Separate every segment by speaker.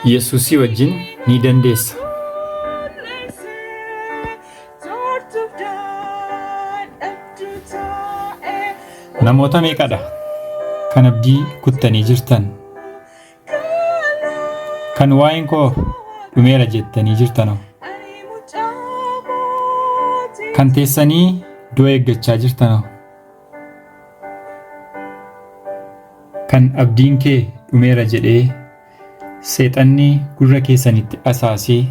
Speaker 1: Yesuusii wajjin ni dandeessa. Namoota meeqadha kan abdii kuttanii jirtan? Kan waa'een koo dhumeera jettanii jirtanoo? Kan teessanii du'a eeggachaa jirtanoo? Kan abdiin kee dhumeera jedhee seexanni gurra keessanitti asaasee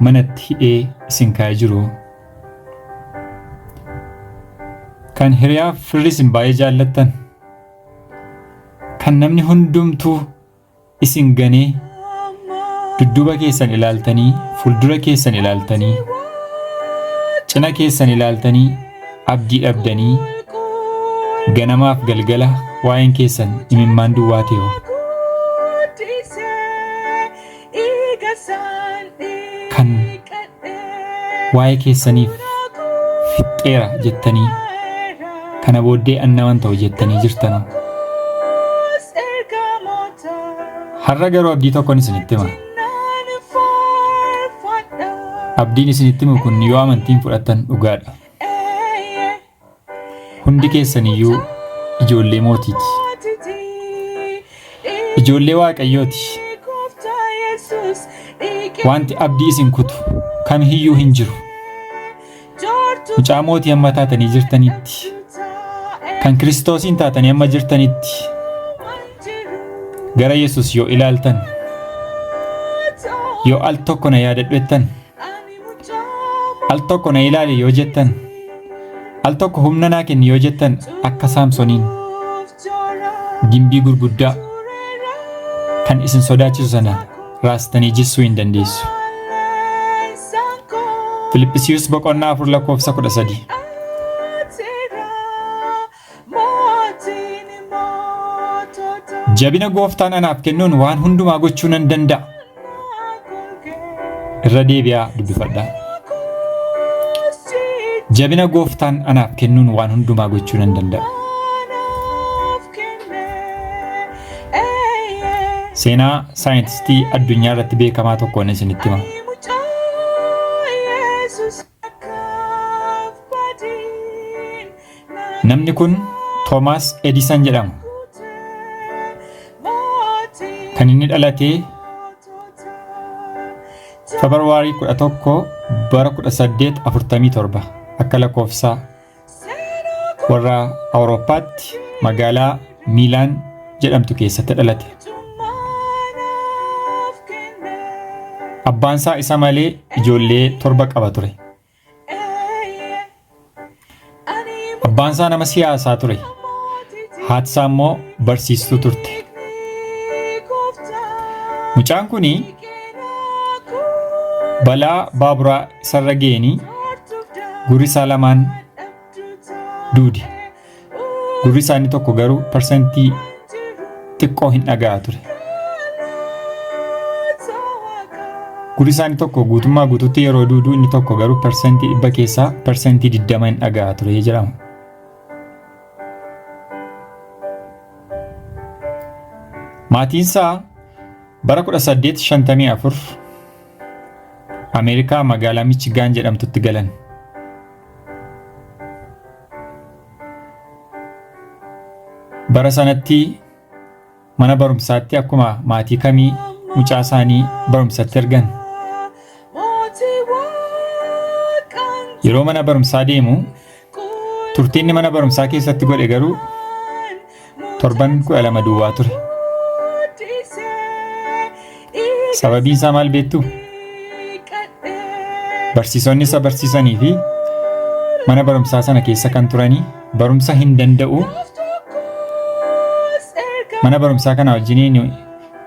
Speaker 1: manatti hidhee isin kaa'ee jiru. Kan hiriyaaf firri isin baay'ee jaallattan. Kan namni hundumtuu isin ganee dudduuba keessan ilaaltanii, fuuldura keessan ilaaltanii, cina keessan ilaaltanii abdii dhabdanii ganamaaf galgala waa'een keessan imimmaan duwwaa ta'e. Kan waa'ee keessaniif fixxeera jettanii kana booddee an naman ta'u jettanii jirtanu. Har'a garuu abdii tokkon isinitti hima. Abdiin isinitti himu kun yoo amantiin fudhattan dhugaadha. Hundi keessan iyyuu ijoollee mootiiti. Ijoollee Waaqayyooti. Wanti abdii isin kutu kamiyyuu hin jiru. Mucaa mootii amma taatanii jirtanitti, kan Kiristoosiin taatanii amma jirtanitti, gara Yesus yoo ilaaltan, yoo al tokko na yaadadhu jettan, al tokko na ilaali yoo jettan, al tokko humna naa kenni yoo jettan akka Saamsoniin gimbii gurguddaa kan isin sodaachisu sana raastanii jissuu hin dandeessu. Filiphisiiyus boqonnaa 4 lakkoofsa 13. Jabina gooftaan anaaf kennuun waan hundumaa gochuu nan danda'a. Irra deebi'aa dubbifadhaa. Jabina gooftaan anaaf kennuun waan hundumaa gochuu nan danda'a. Seenaa saayintistii addunyaa irratti beekamaa tokkoon isinitti hima. Namni kun Toomaas Edisan jedhama. Kan inni dhalate Febraarii 11 bara 1847 akka lakkoofsa warra Awurooppaatti magaalaa Miilaan jedhamtu keessatti dhalate. Abbaan isaa isa malee ijoollee torba qaba ture. Abbaan isaa nama siyaasaa ture. Haati isaa immoo barsiistuu turte. Mucaan kun balaa baaburaa isarra ga'eenii gurri isaa lamaan duude. Gurri isaa inni tokko garuu parsantii xiqqoo hin dhaga'a ture. Gurri isaa inni tokko guutummaa guutuutti yeroo duudu inni tokko garuu parsantii 100 keessaa parsantii 20 hin dhaga'a ture jedhama. Maatiin isaa bara 1854 Ameerikaa magaalaa Michigaan jedhamtutti galan. Bara sanatti mana barumsaatti akkuma maatii kamii mucaa isaanii barumsatti ergan. Yeroo mana barumsaa deemu turtiin inni mana barumsaa keessatti godhe garuu torban 12 duwwaa ture. Sababiin isaa maal beektu? Barsiisonni isa barsiisanii fi mana barumsaa sana keessa kan turanii barumsa hin danda'u. Mana barumsaa kana wajjiniin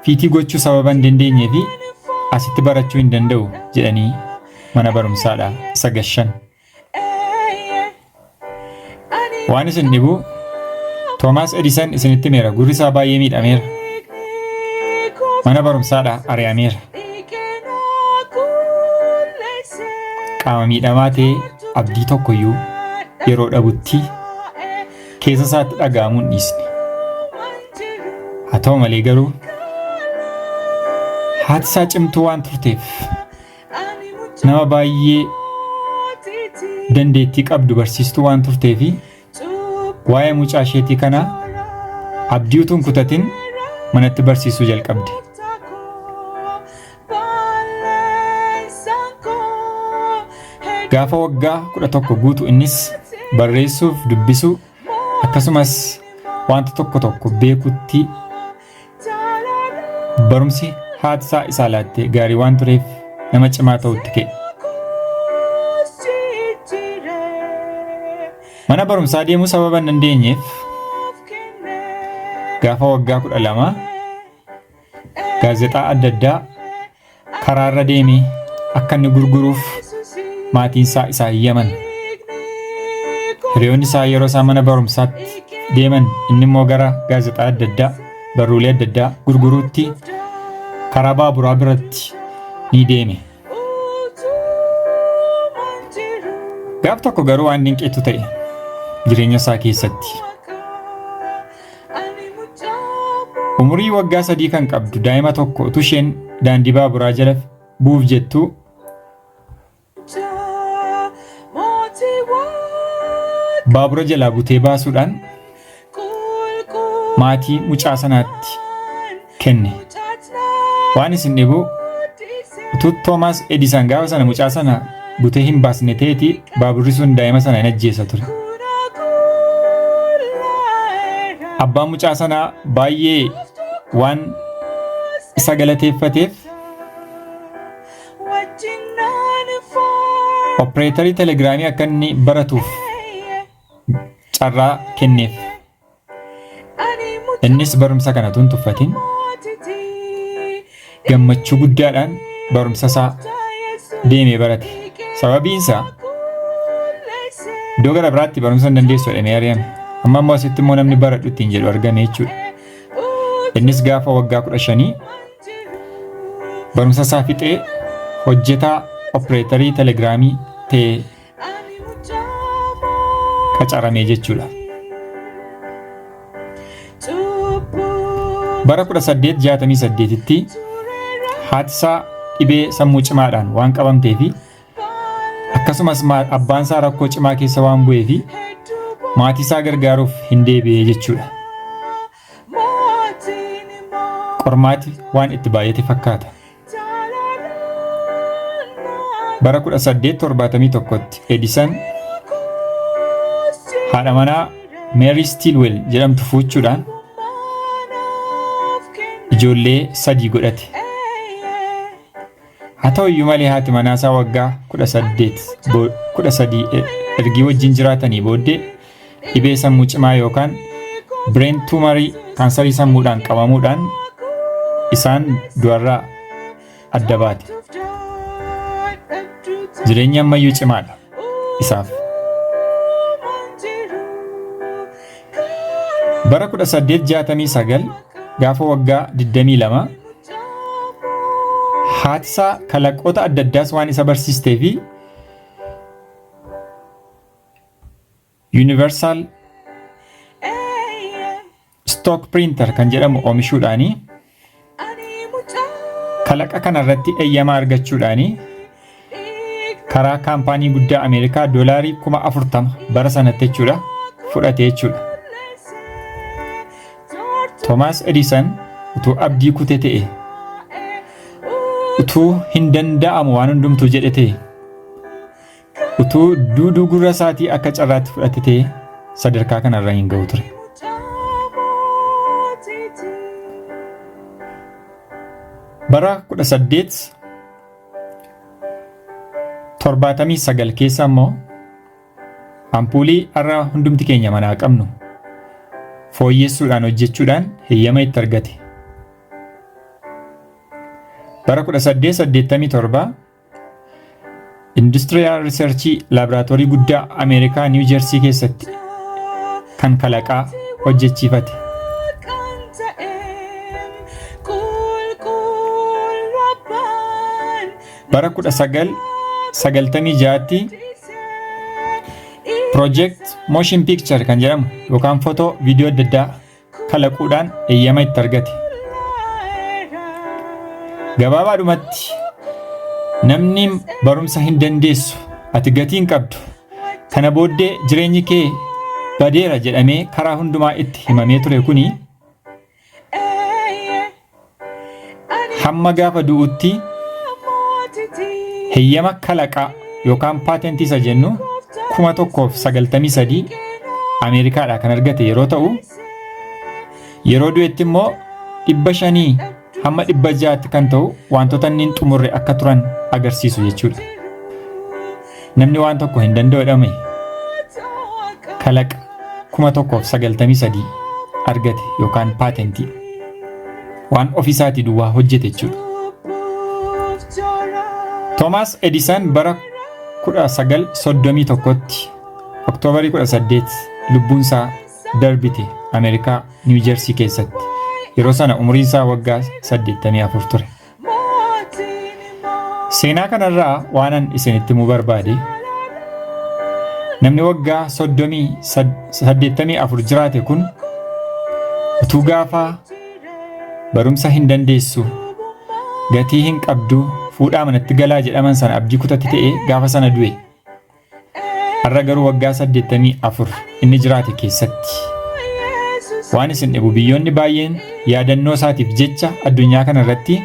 Speaker 1: fiitii gochuu sababa hin dandeenyee fi asitti barachuu hin danda'u jedhanii mana barumsaadha isa gashan. Waan isin dhibu Toomaas Edisan isinitti himeera gurri isaa baay'ee miidhameera. Mana barumsaadhaa ari'ameera. Qaama miidhamaa ta'ee abdii tokkoyyuu yeroo dhabutti keessa isaatti dhaga'amuu hin dhiisne. Haa ta'u malee garuu Haati isaa cimtuu waan turteef nama baay'ee dandeettii qabdu barsiistuu waan turteefi waa'ee mucaa isheetii kana abdii utuu hin kutatin manatti barsiisuu jalqabde. Gaafa waggaa 11 guutu innis barreessuuf dubbisuu akkasumas wanta tokko tokko beekutti barumsi haati isaa isaa laatte gaarii waan tureef nama cimaa ta'utti ka'e. Mana barumsaa deemuu sababa hin dandeenyeef gaafa waggaa 12 gaazexaa adda addaa karaarra deemee akka inni gurguruuf maatiin isaa isaa hiyyaman. Hiriyoonni isaa yeroo isaan mana barumsaatti deeman inni immoo gara gaazexaa adda addaa barruulee adda addaa gurguruutti karaa baaburaa biratti ni deeme. Gaaf tokko garuu waan dinqiitu ta'e jireenya isaa keessatti. Umurii waggaa 3 kan qabdu daa'ima tokko utuu isheen daandii baaburaa jala bu'uuf jettuu baabura jalaa butee baasuudhaan maatii mucaa sanaatti kenne. Waan isin dhibu utuu Toomaas Edisan gaafa sana mucaa sana butee hin baasne ta'eeti baaburri sun daa'ima sana hin ajjeesa ture. Abbaan mucaa sanaa baay'ee waan isa galateeffateef opereetarii telegiraamii akka inni baratuuf carraa kenneef. Innis barumsa kana utuu hin tuffatin gammachuu guddaadhaan barumsa isaa deemee barate. Sababiin isaa iddoo gara biraatti barumsa hin dandeessu jedhamee ari'ame. Amma immoo asitti immoo namni baradhu ittiin jedhu argame jechuudha. Innis gaafa waggaa 15 barumsa isaa fixee hojjetaa opereetarii telegiraamii ta'ee qacaramee jechuudha. Bara 1868tti haati isaa dhibee sammuu cimaadhaan waan qabamtee fi akkasumas abbaan isaa rakkoo cimaa keessa waan bu'ee fi maatii isaa gargaaruuf hin deebi'ee jechuudha. Qormaati waan itti baay'ate fakkaata. Bara 1871tti Edison haadha manaa Mary Stilwell jedhamtu fuuchuudhaan ijoollee sadii godhate. Haa ta'u iyyuu malee haati manaa isaa waggaa 18 13 ergii wajjin jiraatanii booddee dhibee sammuu cimaa yookaan bireen tuumarii kaansarii sammuudhaan qabamuudhaan isaan du'arraa adda baate. Jireenyi ammayyuu cimaadha isaaf. Bara 1869 gaafa waggaa 22 haati isaa kalaqoota adda addaas waan isa barsiistee fi Universal Stock Printer kan jedhamu oomishuudhaani kalaqa kanarratti eeyyama argachuudhaani karaa kaampaanii guddaa Ameerikaa doolaarii 40,000 bara sanatti jechuudha fudhate jechuudha. Toomaas Edison utuu abdii kute ta'e utuu hin danda'amu waan hundumtuu jedhe ta'e utuu duuduu gurra isaatii akka carraatti fudhate ta'e sadarkaa kanarra hin ga'u ture. Bara 1879 keessa immoo ampuulii har'a hundumti keenya manaa qabnu fooyyessuudhaan hojjechuudhaan heyyama itti argate. Bara 1887 Industrial Research laaboraatoorii guddaa Ameerikaa Niw Jersii keessatti kan kalaqaa hojjechiifate. Bara 1996tti Project Motion Picture kan jedhamu yookaan footoo viidiyoo adda addaa kalaquudhaan eeyyama itti argate. Gabaabaadhumatti namni barumsa hin dandeessu, ati gatii hin qabdu, kana booddee jireenyi kee badeera jedhamee karaa hundumaa itti himamee ture kuni hamma gaafa du'utti heyyama kalaqaa yookaan paatentii isa jennu 1093 Ameerikaadhaa kan argate yeroo ta'u, yeroo du'etti immoo 500 hamma 600tti kan ta'u wantoota inni hin xumurre akka turan agarsiisu jechuudha. Namni waan tokko hin danda'u jedhame kalaqa 1093 argate yookaan paatentii waan ofiisaatii duwwaa hojjete jechuudha. Toomaas Edison bara 1931tti Oktoobarii 18 lubbuunsaa darbite Ameerikaa Niiw Jersii keessatti. Yeroo sana umuriin isaa waggaa 84 ture. Seenaa kanarraa waanan isinitti himuu barbaade, namni waggaa 84 jiraate kun utuu gaafa barumsa hin dandeessu, gatii hin qabdu, fuudhaa manatti galaa jedhaman sana abdii kutatti ta'e gaafa sana du'e. Har'a garuu waggaa 84 inni jiraate keessatti waan isin dhibu, biyyoonni baay'een yaadannoo isaatiif jecha addunyaa kana irratti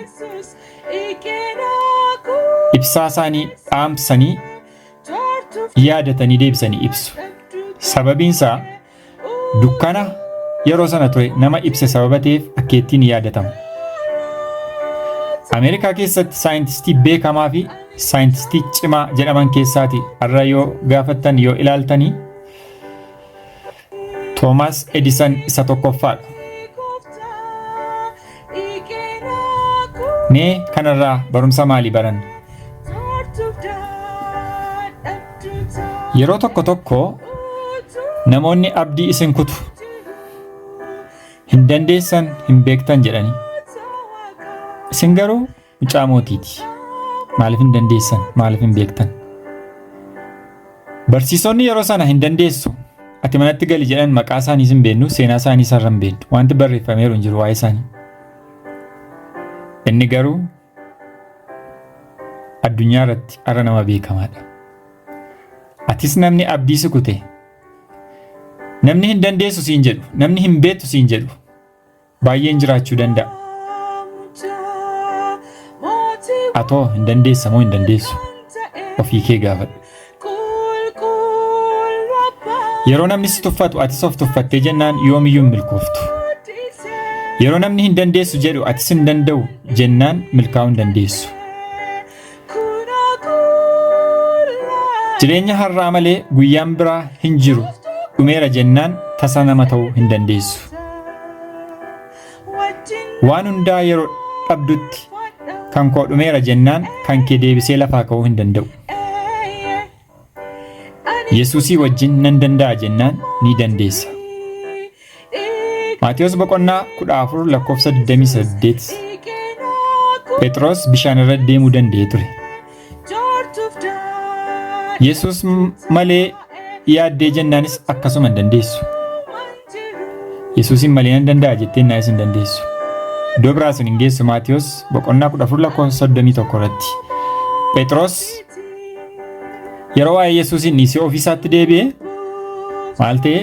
Speaker 1: ibsaa isaanii dhaamsanii yaadatanii deebisanii ibsu. Sababiin isaa dukkana yeroo sana ture nama ibse sababa ta'eef akkeettiin yaadatama. Ameerikaa keessatti saayintistii beekamaa fi saayintistii cimaa jedhaman keessaati har'a yoo gaafattan, yoo ilaaltanii, Toomaas Edison isa tokkoffaadha. Mee kanarraa barumsa maalii baranna? Yeroo tokko tokko namoonni abdii isin kutu. Hin dandeessan, hin beektan jedhanii. Isin garuu mucaa mootiiti. Maaliif hin dandeessan? Maaliif hin beektan? Barsiisonni yeroo sana hin dandeessu, ati manatti gali jedhan maqaa isaaniis hin beeknu, seenaa isaanii sarara hin beeknu. Wanti barreeffameeru hin jiru waa'ee isaanii. Inni garuu addunyaa irratti har'a nama beekamaadha. Atis namni abdii si kute, namni hin dandeessu siin jedhu, namni hin beektu siin jedhu baay'een jiraachuu danda'a. Atoo hin dandeessa moo hin dandeessu? Ofii kee gaafadhu. Yeroo namni si tuffatu atis of tuffattee jennaan yoomiyyuu hin milkooftu. Yeroo namni hin dandeessu jedhu atis hin danda'u jennaan milkaa'uu hin dandeessu. Jireenya har'aa malee guyyaan biraa hin jiru, dhumeera jennaan tasa nama ta'uu hin dandeessu. Waan hundaa yeroo dhabdutti kan koo dhumeera jennaan kan kee deebisee lafaa ka'uu hin danda'u. Yesuusii wajjin nan danda'a jennaan ni dandeessa. Maatiyos boqonnaa 14 lakkoofsa 28, Phexros bishaan irra deemuu danda'ee ture. Yesuus malee yaaddee jennaanis akkasuma hin dandeessu. Yesuusin malee nan danda'a jettee naanis hin dandeessu. Iddoo biraa sun hin geessu. Maatiyos boqonnaa 14 lakkoofsa 31 irratti. Phexros yeroo waa'ee Yesuusin dhiisee ofiisaatti deebi'e maal ta'e?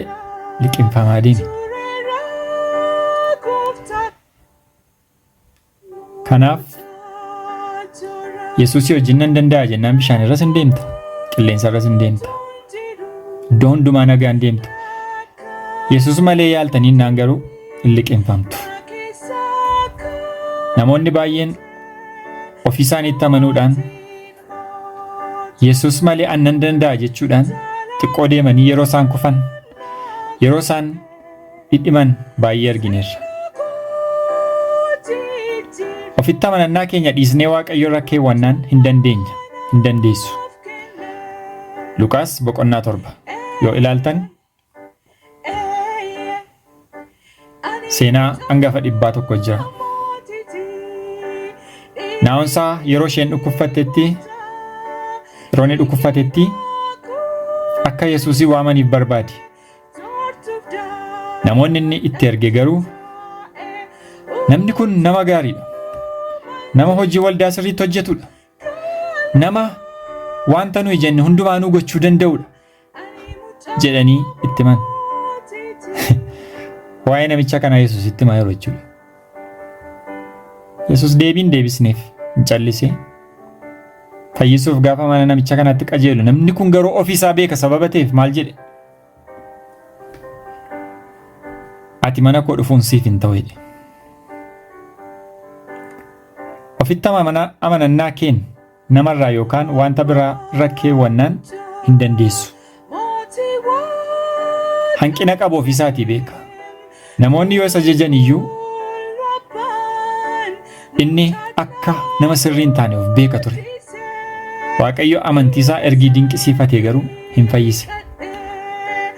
Speaker 1: Liqimfamaa deeme. Kanaaf Yesuusii wajjin nan danda'a jennaan bishaan irras hin deemta, qilleensa irras hin deemta, iddoo hundumaa nagaan deemta. Yesuus malee yaaltanii naan garuu hin liqimfamtu. Namoonni baay'een ofii isaaniitti amanuudhaan Yesuus malee an nan danda'a jechuudhaan xiqqoo deemanii yeroo isaan kufan, yeroo isaan dhidhiman baay'ee argineerra. Ofitti amanannaa keenya dhiisnee Waaqayyo irra keewwannaan hin dandeenya, hin dandeessu. Luqaas boqonnaa 7 yoo ilaaltan seenaa hangafa dhibbaa tokko jira. Naa'onsaa yeroo isheen dhukkubfattetti, yeroo inni dhukkubfatetti akka Yesuusii waamaniif barbaade. Namoonni inni itti erge garuu, namni kun nama gaariidha. Nama hojii waldaa sirriitti hojjetudha. Nama wanta nuyi jenne hundumaanuu gochuu danda'udha jedhanii itti himan. Waa'ee namicha kanaa Yesuus itti himaa yeroo jechuudha. Yesuus deebii hin deebisneef hin callisee. Fayyisuuf gaafa mana namicha kanaatti qajeelu namni kun garuu ofiisaa beeka sababa ta'eef maal jedhe? Ati mana koo dhufuun siif hin ta'u jedhe. Ofitti amanannaa keen namarraa yookaan wanta biraa irra keewwannaan hin dandeessu. Hanqina qabu ofiisaatii beeka. Namoonni yoo isa jajan iyyuu inni akka nama sirrii hin taane of beeka ture. Waaqayyo amantiisaa ergii dinqisiifatee garuu hin fayyise.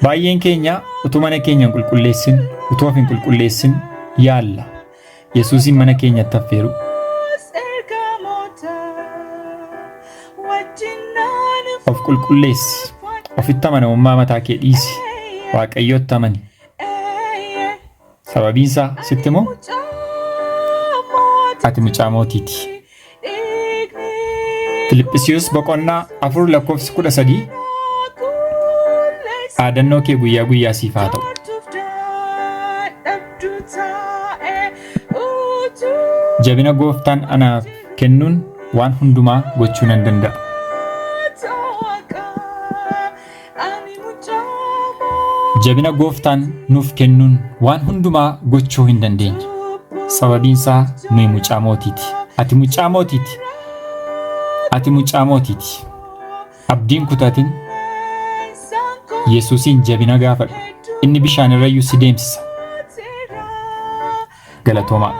Speaker 1: Baay'een keenya utuu mana keenya hin qulqulleessin, utuu of hin qulqulleessin yaalla. Yesuusiin mana keenyatti affeeruu. Of qulqulleessi. Ofitti amanamummaa mataa kee dhiisi. Waaqayyotti amani. Sababiin isaa sitti moo ati mucaa mootiiti. Filiphisiiyus boqonnaa 4 lakkoofsi 13 dhaadannoo kee guyyaa guyyaa siif haa ta'u. Jabina gooftaan anaaf kennuun waan hundumaa gochuu nan danda'a. Jabina gooftaan nuuf kennuun waan hundumaa gochuu hin dandeenya. Sababiin isaa nuyi mucaa mootiiti. Ati mucaa mootiiti. Ati mucaa mootiiti. Abdiin kutatin Yesuusiin jabina gaafadhu. Inni bishaan irrayyuu si deemsisa. Galatoomaa.